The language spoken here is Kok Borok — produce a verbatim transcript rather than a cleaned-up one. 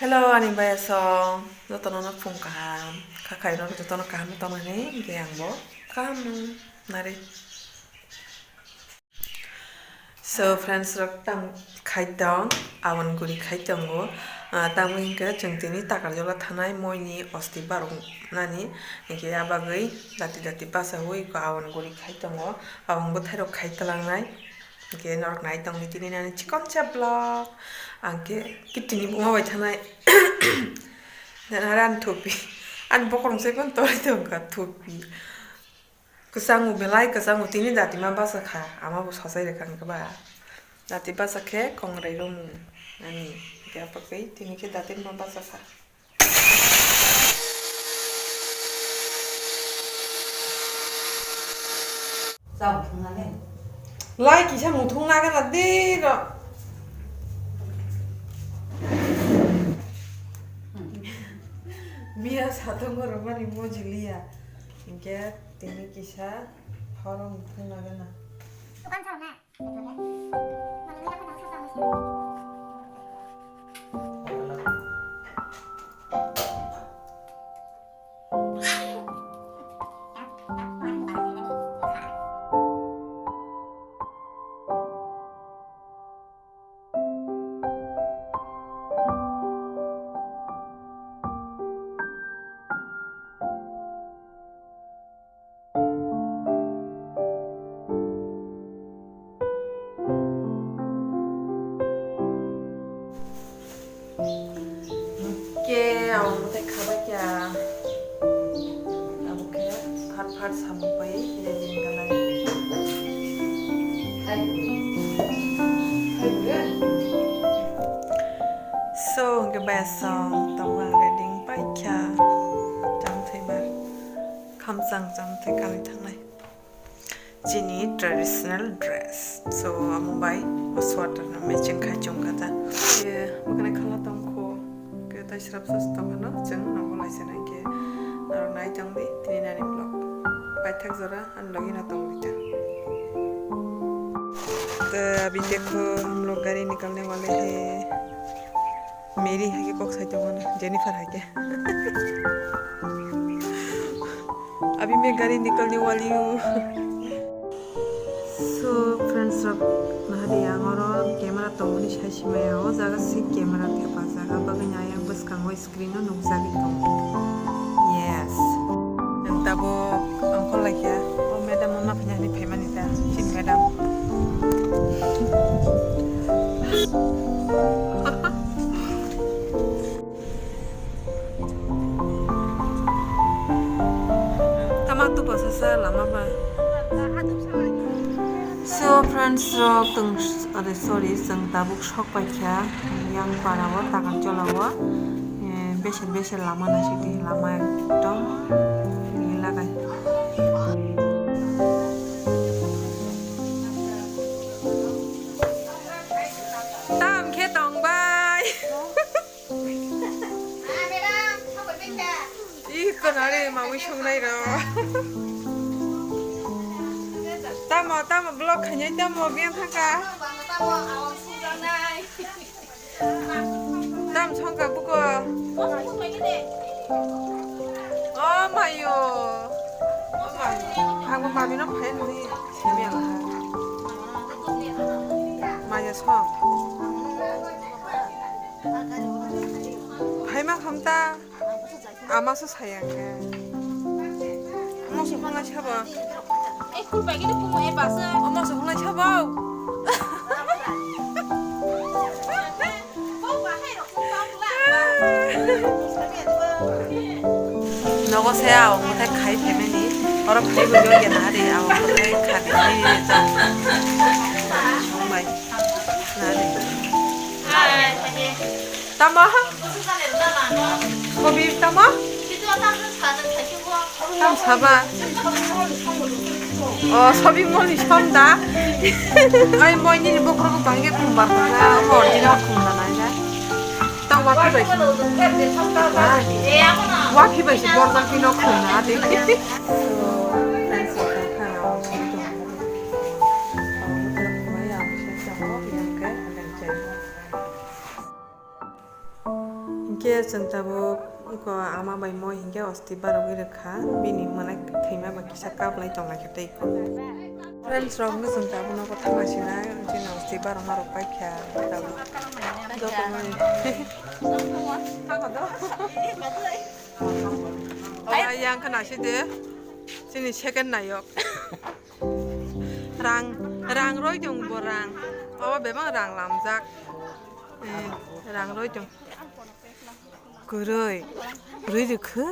Hello, ani bayasong, jotono no phung kaham, kha khairok jotono kaham tongmani, hingke ang bo kaham nari. So, friends rok, tam khai tong, aboni guri khai tongo. Ah, tamo hingke chwng tini Takarjola thanai moini osti barok nani, hingke abagwi dati dati basa hui ko aboni guri khai tongo, aboni bwthairok khai talangnai. Hingke norok nai tongdi tini nani chikonsa vlog. Ang khe kitini buma bai thanai. Dan ara ani thupi. Ani bokorong sai phano tori tongkha thupi. Kwchango belai kwchango tini dati ma basa kha. Ama bo sachai rwkha hingke ba. Dati basa khe kongrai romung. Ani hingke apakwi tini khe dati ma basa kha. Chao thwngna le. Lai kisa muthung nagana de ro. Miya satung ro mani mojiliya. Hingke tini kisa horo muthung nagana. Dokan chao na. Ke, abo mwtai khabai kya. Abo khe phat phat samung pai ready wngkha lai. So, hwnkhe bayasong tongo ang ready wngpai kha. Cham thwiba. Khamchang cham thwi kanwi thangnai. Chini traditional dress. So, amo bai o sweater no matching khai chwng kha ta. Ye, bwkhwnai khala tong kho. Ke tai srap sa tong khano, chwng nongo lai se nai ke. Norok nai tong di, tini nani vlog. Paithak jora, ani logi no tong di ta. To, abhi dekho, hum log gari nikalne wale hai. Mary hai khe kok sai tongo, Jennifer hai khe. Abhi main gari nikalne wali hu. So, friends rok, nahadi ang oro camera tongmani sai simaya, o jaga si camera thepajak, abagwi ayang bwskango screen o nukjagwi tongo. Yes. Ang tabuk ongkhor laikha. O madam no naphina hinwi phaimani ta. Chin madam. Tama tu basa sa lama ba. So, friends rok, tong, ade, sorry, chwng tabuk sok paikha yang para o, Takarjola o. Eh, beser beser lama naisik di, lama ekdom ni lagai. Tam khe tong bai. Ih, konare mamui songnai ro. Tamo, tamo vlog khainai tamo, biang thangka. Tam songka buko. Oh mayo. Oh mayo. Ang mami no phai nui. Semi ang ha. Maya song. Phaima khamta. Ama se sayang khe. Ama se hwnlai sabo. Eh, khulpai gini kumo e basa. Ama se hwnlai sabo. Nogo se a, omo thai khai phaimani. Oro khai bo yo ya na de, a, omo thai khai phaimani. Nari. Tamo? Kobi tamo? Tam saba. O, shopping mall ni som da. Ai, moi nini bokhorok bahai khe khum bar khum na, original khum na nai na. Tang wapi bai se. Wapi bai se borjak pino khum na de. Hinkhe chwng tabuk wngkha ama bai moi hinkhe osti barogwi rwkha, bini mwnai thwima bai kisa kaplai tonglaikha tei. Friends rok, hwnkhe chwng tabuk nogo thangma sinai, chini osti barokma rok paikha tabuk. Joto moi. Ola yang khe naisidi, chini second nayok. Rang, rang roi tong bo rang. Obo bebak rang lamjak. Eh, rang roi tong. Kwrwi. Kwrwi rwkha?